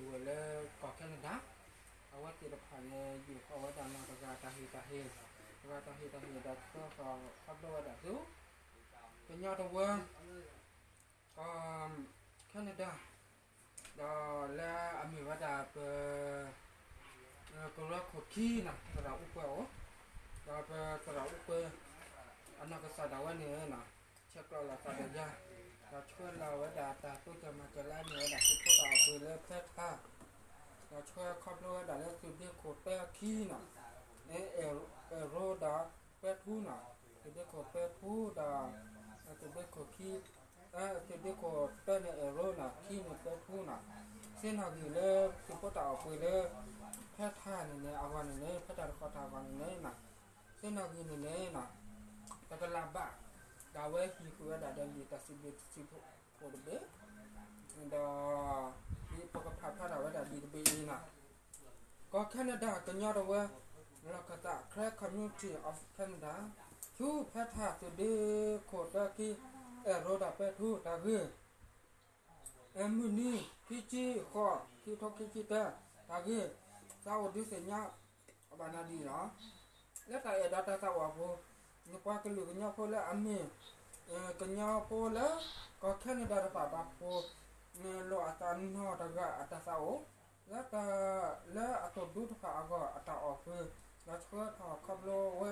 ဝဲလၢကီၢ်ခဲနဒၤ, အဝဲသ့ၣ်တဖၣ်န့ၣ် ယိးဃီဝဲဒၣ်နီၢ်တဂၤတၢ်ဟ့ၣ်တၢ်ဟ့ၣ်, တဂၤတၢ်ဟ့ၣ်တၢ်ဟ့ၣ်ဒီး ဆှၢဃီၤခီဖျိဝဲဒၣ်ဆူ ကညီတဝၢ ကီၢ်ခဲနဒၤ, ဒီးလၢအမ့ၢ်ဝဲဒၣ်ပ ကရၢခိၣ်ခံနီၤ သရၣ်အူကွဲၤအိၣ်, ဒီးပသရၣ်အူကွဲၤ အနီၢ်ကစၢ်ဒၣ်ဝဲန့ၣ်နီၤ ဆဲးကျိးလိာ်သးဒီးယၤ, ဒီးဆှၢလီၤဝဲဒၣ်တၢ်တိစၢၤမၤစၢၤလၢအမ့ၢ်ဝဲဒၣ်သုးဖိတၢ်အီၣ်ပှဲၤလၢဖဲထၣ်, ဒီးဆှၢခီဖျိဝဲဒၣ်လၢသုးဒ့ခိၣ်သၢခံနီၤ, အဲၣ်ရိဒီးပဲထူနီၤ, သုးဒ့ခိၣ်ပဲထူဒီး သုးဒ့ခိၣ်ခံ သုးဒ့ခိၣ်တၢန့ၣ်အဲၣ်ရိနီၤ, ခံန့ၣ်ပဲထူနီၤ, ဆ့ၣ်နီၤဂံၢ်လၢသုးဖိတၢ်အီၣ်ပှဲၤလၢ ဖဲထၣ်န့ၣ်န့ၣ် အဂီၢ်န့ၣ်န့ၣ် ဖဲတၢ်တခီတၢ်အဂီၢ်န့ၣ်န့ၣ်နီၤ, ဆ့ၣ်နီၤဂံၢ်န့ၣ်န့ၣ်နီၤ, တကလးဘၣ်, ဒီးအဝဲဟံးဃုာ်ဝဲဒၣ်ဒီးလံာ်တၢ်စံးဘျုးစံးဖှိၣ်တဘ့ၣ်, ဒီး ပကဖးဖျါထီၣ်ဝဲဒၣ်လံာ်တဘ့ၣ်အံၤနီၤ, ကီၢ်ခဲနဒၤကညီတဝၢ လီၢ်ခၢၣ်သး Karen Community of Canada ဆူဖဲထၣ်သုးဒ့ခိၣ်သၢခံ အဲၣ်ရိဒီးပဲထူတၢ်ဂ့ၢ် မုၢ်နံၤ ခံဆံဃိး ခံထိခံဆံတၢ တၢ်ဂ့ၢ် သးအိၣ်ဒုးသ့ၣ်ညါဘၣ်နၤဒ်အံၤလီၤ. လၢတၢ်အဲၣ်ဒီးတၢ်သးဝးအပူၤ, နပှၤကလုာ်ကညီဖိလၢအမ့ၢ် ကညီဖိလၢ ကီၢ်ခဲနဒၤတဖၣ်ဘၣ်ဖှိၣ် လိာ်အသးနီၢ်တဂၤအတၢ်သးအိၣ် လၢတၢ်လၢအသိၣ်ဒူတဖၣ်အဂီၢ် အတၢ်အီၣ်ပှဲၤ ဒီးဆှၢထီၣ်ခီဖျိဝဲ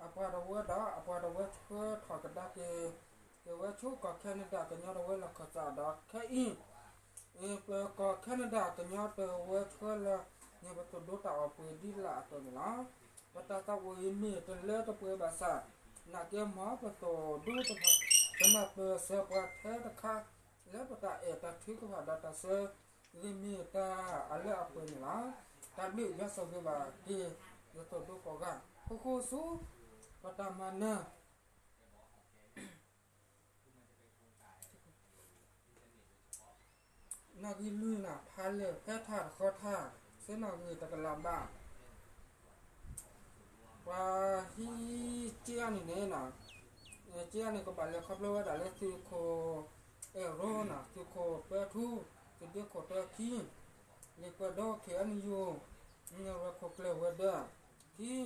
အပှၤတဝၢဒီး အပှၤတဝၢဆှၢထီၣ်ကဒါက့ၤ က့ၤဝဲဆူကီၢ်ခဲနဒၤကညီတဝၢလီၢ်ခၢၣ်သးဒီးခဲအံၤ ပကီၢ်ခဲနဒၤကညီတဝၢဆှၢလီၤန့ၢ်ပသိၣ်ဒူတၢ်အီၣ်ပှဲၤဒ်လာ်အသိးန့ၣ်လီၤ. ပတၢ်သးဝံၣ်အံၤမ့ၢ်တလၢတပှဲၤဘၣ်ဆၣ် နာ်က့မ့ၢ်ပသိၣ်ဒူတဖၣ် ကနၢ်ပၢၢ်စၢၤပှၤထဲတခါ လၢပတၢ်အဲၣ်တၢ်ထုကဖၣ်ဒီးတၢ်ဆၢ ဂ့ၤမ့ၢ်တၢ်အလၢအပှဲၤန့ၣ်လီၤ. တၢ်ဘျုးယွၤဆိၣ်ဂ့ၤဘၣ်က့ၤ ယသိၣ်ဒူကိးဂၤ ဃူဃူဆူ ပတၢ်မၤနၢၤ နီၣ်ဂံၢ်လွံၢ်နီၤ ဖးလဲၢ်ဖဲထၣ်တဃီထၣ် ဆ့နီၣ်ဂံၢ်တကလးဘၣ် ပှၤဟံးက့အီၤန့ၣ်န့ၣ်နီၤ က့အီၤန့ၣ် ကဘၣ်လဲၤခီဖျိဝဲဒၣ်လၢသုးခိၣ်အဲၣ်ရိနီၤ သုးခိၣ်ပၢထူ သုးဒ့ခိၣ်တၢခံ လံာ်ကွဲးဒိ ခ့ၣ်အဲၣ်ယူၣ် နရဲၣ်ခိၣ်ကျၢၢ်ဝဲၤဒၢး ခံ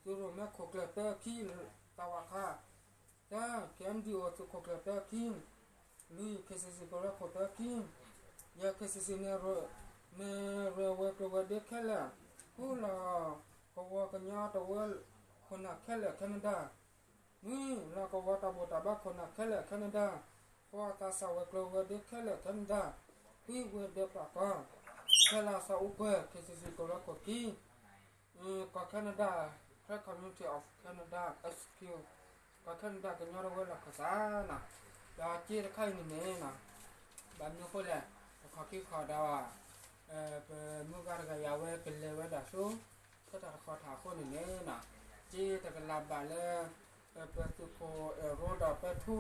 သုးရိၣ်မဲခိၣ်ကျၢၢ်တၢခံ သးဝးခး တၢ ခ့ၣ်အဲၣ်ယူၣ် သုးခိၣ်ကျၢၢ်တၢခံ လွံၢ် ခ့ၣ်စံၣ်စံၣ် ကရၢခိၣ်တၢခံ ယဲၢ် ခ့ၣ်စံၣ်စံၣ် နရဲၣ်ဝဲၤကျိၤဝဲၤဒ့ခဲလၢာ် ဃူလီၤကဝီၤကညီတဝၢခိၣ်နၢ်ခဲလၢာ်ခဲနဒၤ နွံ လီၤကဝီၤတၢ်ဘူၣ်တၢ်ဘါခိၣ်နၢ်ခဲလၢာ်ခဲနဒၤ ဃိး သးစၢ်ဝဲၤကျိၤဝဲၤဒ့ခဲလၢာ်ခဲနဒၤ ခွံ ဝ့ၢ်ဒၢးပာ်ကီ ခဲလၢာ်သးအူကွဲၤ ခ့ၣ်စံၣ်စံၣ် ကရၢခိၣ်ခံ ကီၢ်ခဲနဒၤ Karen Community of Canada အၣ်စခၢၣ် ကီၢ်ခဲနဒၤကညီတဝၢလီၢ်ခၢၣ်သးနီၤ ဒီးက့တခါအံၤန့ၣ်န့ၣ် ဘၣ်မနုၤအဃိလဲၣ် ပခီၣ်ခံခီၣ်ဒီး ပမုၢ်ဂၤတဂၤအံၤ အဝဲကလဲၤဝဲဒၣ်ဆူ ဖဲတၢ်တခီတၢ်အဃိန့ၣ်န့ၣ်နီၤ က့တကလးဘၣ်လၢ ပသုးခိၣ်အဲၣ်ရိဒီးပဲထူ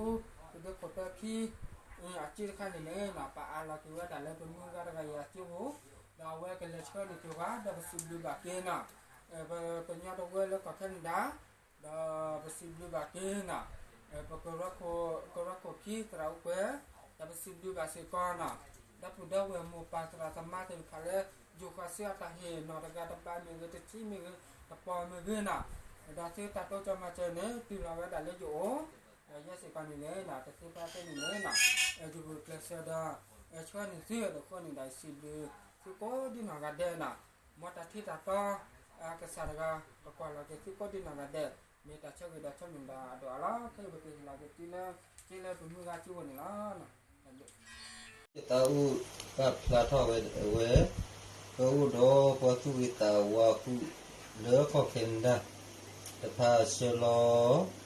သုးဒ့ခိၣ်တၢခံ အက့တခါန့ၣ်န့ၣ်နီၤ ပအးလီၤက့ၤဝဲဒၣ်လၢပမုၢ်ဂၤတဂၤအံၤအစုပူၤ ဒီးအဝဲကလဲၤဆှၢန့ၢ်က့ၤဝဲ ဒီးပစံးဘျုးဘၣ်က့ၤနီၤ ပကညီတဝၢလၢကီၢ်ခဲနဒၤ ဒီးပစံးဘျုးဘၣ်က့ၤနီၤ ပကရၢခိၣ် ကရၢခိၣ်ခံသရၣ်အူကွဲၤ ဒီးပစံးဘျုးဘၣ်စ့ၢ်ကီးနီၤ ဒီပုၢ်ဒီဝဲၢ်မိၢ်ပၢ်သရၣ်သမါသ့ၣ်တဖၣ်လၢ ယိးဃီၤဆူအတၢ်ဟ့ၣ်နီၤတဂၤတဘးမ့ၢ်ဂ့ၤ တထံမ့ၢ်ဂ့ၤ တပီၢ်မ့ၢ်ဂ့ၤနီၤ ဒီးသုတၢ်တိစၢၤမၤစၢၤန့ၣ် တုၤလီၤဝဲဒၣ်လၢယအိၣ် ဒီးယဲစ့ၢ်ကီးန့ၣ်န့ၣ်နီၤ တသ့ဖဲသ့န့ၣ်န့ၣ်နီၤ ယဂုာ်ကျဲးစၢးဒီး ဆှၢန့ၢ်သုဒီးအဃိန့ၣ်ဒီး ယစံးဘျုးသုကိးဒံနီၢ်ဂၤဒဲးနီၤ မ်တၢ်ထံၣ်တၢ်တီ ကစၢ်တဂၤ ကကွၢ်လီၤက့ၤသုကိးဒံနီၢ်ဂၤဒဲး မ့ၢ်တၢ်ဆၢဂ့ၤဒီးဆၢမုၢ်လၢ်အဒိၣ်အါလီၤ ခဲအံၤပကဟ့ၣ်လီၤက့ၤသုလၢ က့လၢပမုၢ်ဂၤစုအိၣ်န့ၣ်လီၤ. သးအိၣ်ပာ်ဖျါထီၣ်ဝဲ ပအိၣ်ဒီးပှၤသူၣ်ဂ့ၤသးဝါအခိၣ်လၢကီၢ်ခဲနဒၤတဖၣ် ဆှၢလီၤ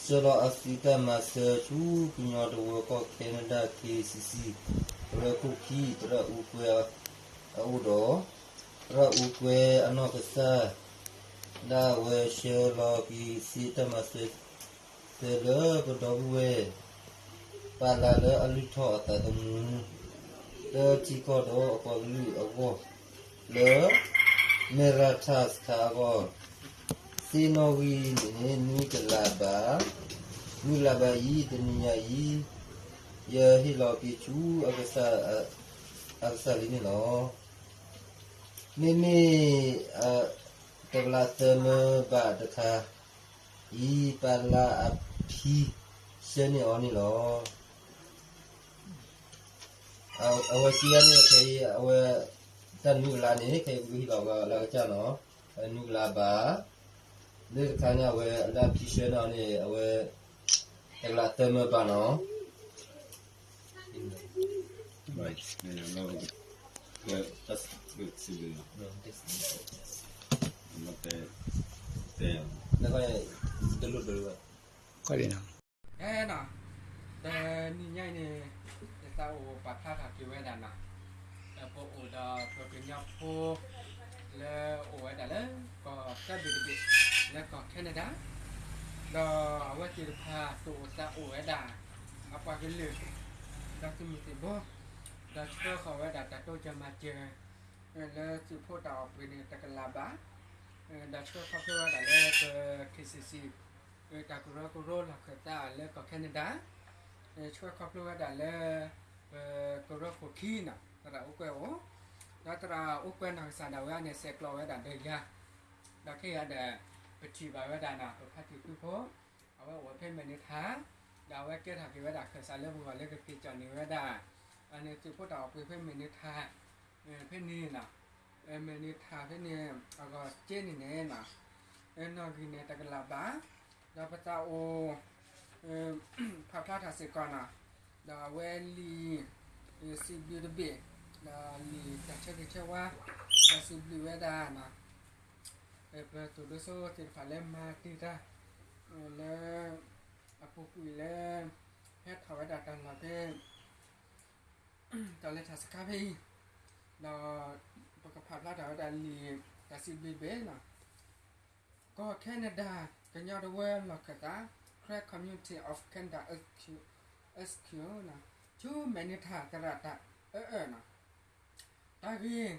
ဆှၢလီၤအသုးတၢ်မၤစၢၤဆူကညီတဝၢကီၢ်ခဲနဒၤ ခ့ၣ်စံၣ်စံၣ် ကရၢခိၣ်ခံ သရၣ်အူကွဲၤအအိၣ်ဒီး သရၣ်အူကွဲၤအနီၢ်ကစၢ် ဒၣ်ဝဲဆှၢလီၤက့ၤစ့တၢ်မၤစၢၤ ဆှၢလၢပဒီပုၢ်ဝဲၢ် ပာ်လၤလၢအလုၢ်ထီၣ်အသးသမူ လၢထံကီၢ်ဒီးအပှၤကလုာ်အဂီၢ် လၢ မဲၢ်ရၤထၣ်စခါအဂီၢ် စ့နီၣ်ဂံၢ်န့ၣ် နွံကလးဘၣ် မုၢ်လၢ်ဘၣ်အံၤ တနံၤညါအံၤ ယဟ့ၣ်လီၤက့ၤဆူအကစၢ် အကစၢ်လံန့ၣ်လီၤ. မ့မ့ၢ် တကလးသၢမၢဘးတခါအံၤ ပာ်လၢအဖံဆှၢန့ၢ်အီၤန့ၣ်လီၤ. အဝဲစံးဒ်န့ၣ် ခဲအံၤ အဝဲ တၢ်နွံကလးန့ၣ် ခဲအံၤပကဟ့ၣ်လီၤလၢအကစၢ်နီၤ, နွံကလးဘး, လၢတခါန့ၣ် အဝဲလၢအဖံဆှၢန့ၢ်အီၤန့ၣ် အဝဲ တကလးသၢမၢဘးနီၤ. တနံၤညါအံၤန့ၣ် ယသးအိၣ်ပာ်ဖျါထီၣ်က့ၤဝဲဒၣ်နီၤ, ပအိၣ်ဒီးပကညီဖိ လၢအိၣ်ဝဲဒၣ်လၢကီၢ်ကၢဘ့ၣ်တဘ့ၣ် လၢကီၢ် Canada, ဒီးအဝဲသ့ၣ်တဖၣ်သူၣ်အိၣ်သးအိၣ်ဝဲဒၣ် အပှၤကလုာ် ဒီးသုးမုၢ်သံၣ်ဘိ ဒီးဆှၢဃီၤဝဲဒၣ်တၢ်တိစၢၤမၤစၢၤ လၢသုးဖိတၢ်အီၣ်ပှ့ၤန့ၣ် တကလးဘး, ဒီးဆှၢခီဖျိဝဲဒၣ်လၢပ KCC တၢ်ကရၢကရိလီၢ်ခၢၣ်သးလၢကီၢ် Canada, ဆှၢခီဖျိဝဲဒၣ်လၢ ပကရၢခိၣ်ခံနီၤ သရၣ်အိၣ်ကွဲၢ်အိၣ်, ဒီးသရၣ်အိၣ်ကွဲၢ်နီၢ်ကစၢ်ဒၣ်ဝဲန့ၣ် ဆဲးကျိးဝဲဒၣ်ဒီးယၤ, ဒီးခဲအံၤဒီး ပထံၣ်ဘၣ်ဝဲဒၣ်နီၤ ပဖါတံၢ်သုးဖိ အဝဲအိၣ်ဝဲဖဲမဲာ်နုၤထၣ်, ဒီးအဝဲကဲထီၣ်က့ၤဝဲဒၣ်ခၢၣ်စးလၢပဂီၢ်လၢကက့ၤကီၣ်န့ၢ်ဝဲဒၣ် အန့ၣ်သုးဖိတၢ်အီၣ်ပှ့ၤဖဲမဲာ်နုၤထၣ် ဖဲန့ၣ်နီၤ, မဲာ်နုၤထၣ်ဖဲန့ၣ် အဂီၢ်က့န့ၣ်န့ၣ်နီၤ, နီၣ်ဂံၢ်န့ၣ်တကလးဘး, ဒီးပသးအိၣ် ဖးဖျါထီၣ်စ့ၢ်ကီးနီၤ, ဒီးအဝဲလံာ် စံးဘျုးတဘ့ၣ်, ဒီးလံာ်တၢ်ဆၢဂ့ၤဆၢဝါ, ဒီးစံးဘျုးဝဲဒၣ်နီၤ, ပသုးဒိၣ်စိသ့ၣ်တဖၣ်လၢမၤတ့ၢ်တၢ် လၢ အပူၤကွံာ်လၢ ဟဲထီၣ်ဝဲဒၣ်တၢ်လီၢ်ဖဲ တၢ်လဲၤထၣ်စခါဖဲအံၤ, ဒီး ပကဖးဖျါထီၣ်ဝဲဒၣ်လံာ်တၢ်စံးဘျုးဘ့ၣ်နီၤ, ကီၢ် Canada ကညီတဝၢလီၢ်ခၢၣ်သး Karen Community of Canada H Q ဆူမဲာ်နုၤထၣ်သရၣ်တၢ်အၢအၢနီၤ, တၢ်ဂ့ၢ်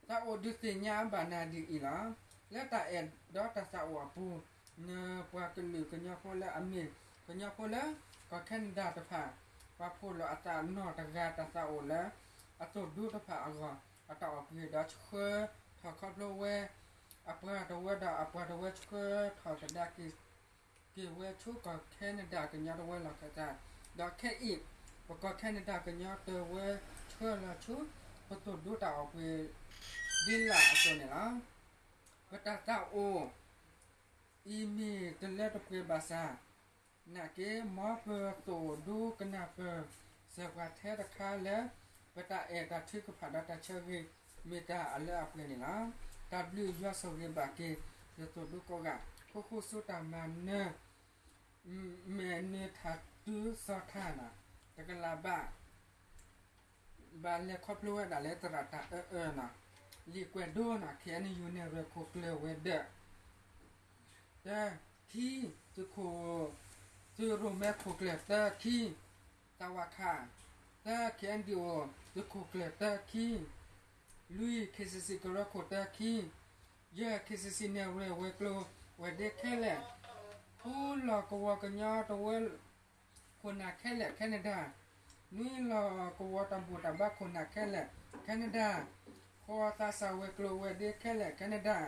သးအိၣ်ဒုးသ့ၣ်ညါဘၣ်နၤဒ်အံၤလီၤ. လၢတၢ်အဲၣ်ဒီးတၢ်သးအိၣ်အပူၤ, နပှၤကလုာ်ကညီဖိလၢအမ့ၢ်ကညီဖိလၢ ကီၢ် Canada တဖၣ် ပှၤဖှိၣ်လီၤအသးနီၢ်တဂၤတၢ်သးအိၣ်လၢ အသိၣ်ဒူတဖၣ်အဂီၢ် အတၢ်အီၣ်ပှ့ၤဒီးဆှၢထီၣ်ခီဖျိဝဲ အပှၤတဝၢဒီးအပှၤတဝၢဆှၢထီၣ်ကဒါက့ၤ က့ၤဝဲဆူကီၢ် Canada ကညီတဝၢလီၢ်ခၢၣ်သး, ဒီးခဲအံၤ ပကီၢ် Canada ကညီတဝၢဆှၢလီၤဆူ ပသိၣ်ဒူတၢ်အီၣ်ပှ့ၤ ဒ်လာ်အသိးန့ၣ်လီၤ. ပတၢ်သးအိၣ် အံၤမ့ၢ်တလၢတပှဲၤဘၣ်ဆၣ် နာ်က့ မ်ပသိၣ်ဒူကနၢ်ပၢၢ်စၢၤပှၤထဲတခါလၢ ပတၢ်အဲၣ်တၢ်ထုကဖၣ်ဒီးတၢ်ဆၢဂ့ၤ မ့ၢ်တၢ်အလၢအပှဲၤန့ၣ်လီၤ. တၢ်ဘျုးယွၤဆိၣ်ဂ့ၤဘၣ်က့ၤ ယသိၣ်ဒူကိးဂၤ ဃူဃူဆူတၢ်မၤနၢၤ မဲာ်နုၤထၣ်တုၤစီၤထၣ်နီၤ တကလးဘး ဘၣ်လဲၤခီဖျိဝဲဒၣ်လၢသရၣ်တၢ်အၢအၢနီၤ လံာ်ကွဲးဒိနီၤ ခ့ၣ်အဲၣ်ယူၣ် နဲၣ်ရွဲၣ်ခိၣ်ကျၢၢ်ဝဲၤဒၢး တၢ ခံ သုးခိၣ် သုးရိၣ်မဲခိၣ်ကျၢၢ် တၢ ခံ သးဝးခး တၢ ခ့ၣ်အဲၣ်ယူၣ် သုးခိၣ်ကျၢၢ် တၢ ခံ လွံၢ် ခ့ၣ်စံၣ်စံၣ်ကရၢခိၣ် တၢ ခံ ယဲၢ် ခ့ၣ်စံၣ်စံၣ် နဲၣ်ရွဲၣ်ဝဲၤကျိၤ ဝဲၤဒ့ခဲလၢာ် ဃုလီၢ်ကဝီၤကညီတဝၢ ခိၣ်နၢ်ခဲလၢာ် Canada နွံလီၢ်ကဝီၤတၢ်ဘူၣ်တၢ်ဘါခိၣ်နၢ်ခဲလၢာ် Canada ဃိး သးစၢ်ဝဲၤကျိၤဝဲၤဒ့ခဲလၢာ် Canada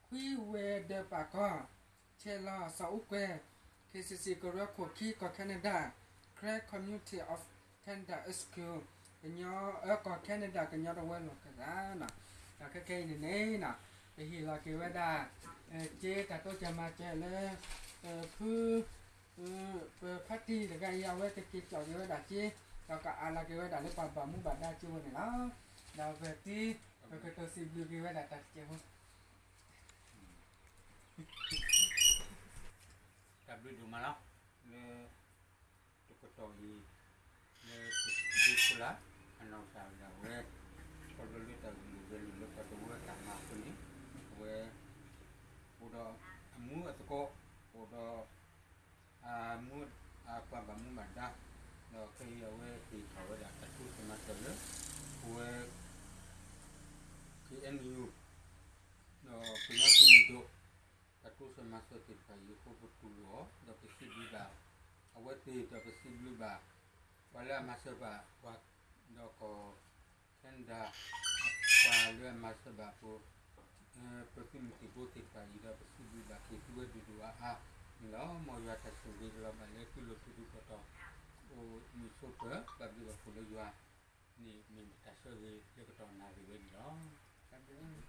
ခွံ ဝဲၤဒၢးပာ်ကီၤ ဆဲးလီၤ စီၤအူကွဲၤ ခ့ၣ်စံၣ်စံၣ်ကရၢခိၣ် ခံ ကီၢ် Canada Karen Community of Canada H Q ကညီ အၢ ကီၢ် Canada ကညီတဝၢလီၢ်ခၢၣ်သးနီၤ ဒီးခဲခဲအံၤန့ၣ်န့ၣ်နီၤ ပဟ့ၣ်လီၤက့ၤဝဲဒၣ် က့တၢ်တိစၢၤမၤစၢၤလၢ ဖု ပဖါတံၢ်တဂၤအံၤ အဝဲကက့ၤကီၣ်က့ၤဝဲဒၣ်က့ ဒီးကအးလီၤက့ၤဝဲဒၣ်လၢပှၤဘၣ်မူဘၣ်ဒါက့ဝဲန့ၣ်လီၤ. ဒီးပတံၤ ပကတိၤစံးဘျုးက့ၤဝဲဒၣ်တၢ်တစဲးဖိ တၢ်ဘျုးဒိၣ်မးလီၤ လၢ တကတီၢ်အံၤ လၢပဒိခိၣ်လၢ် အနီၢ်ကစၢ်ဒၣ်ဝဲ ခီဖျိလၢတၢ်ဂုာ်ဂဲၤလိာ်လၢပှၤတဝၢတၢ်မၤအဃိန့ၣ် အဝဲ အိၣ်ဒီးအမူအသကိး အိၣ်ဒီး အမူအပှၤဘၣ်မူဘၣ်ဒါ ဒီးခဲအံၤအဝဲဟ့ၣ်ထီၣ်ဝဲဒၣ်တၢ်တိစၢၤမၤစၢၤလၢ ပဝဲ ခ့ၣ်အဲၣ်ယူၣ် ဒီးကညီသုးမုၢ်ဒိၣ် တၢ်တိစၢၤမၤစၢၤသ့ၣ်တဖၣ်အံၤအဃိ ပတူၢ်လိာ်အီၤ ဒီးပစံးဘျုးဘၣ် အဝဲသ့ၣ်ဒီးပစံးဘျုးဘၣ် ပှၤလၢအမၤစၢၤဘၣ်ပှၤ ဒီးကီၢ် Canada အပှၤလၢအမၤစၢၤဘၣ်အပူၤ, ပသုးမုၢ်သံၣ်ဘိသ့ၣ်တဖၣ်အံၤဒီး ပစံးဘျုးဘၣ်က့ၤသုဝဲဒိၣ်ဒိၣ်အါအါန့ၣ်လီၤ. မ်ယွၤတၢ်ဆိၣ်ဂ့ၤလီၤဘၣ်လၢသုလိၤသုဒူၣ်ထီၣ်တီၤ အိၣ်မုာ်ဆိးပၢၤ ဘၣ်ဘျုးဘၣ်ဖှိၣ်လၢယွၤန့ၣ် မ့ၢ်တၢ်ဆၢဂ့ၤလၢကတီၢ်နၣ်ရံၣ်ဝဲန့ၣ်လီၤ. တၢ်ဘျုး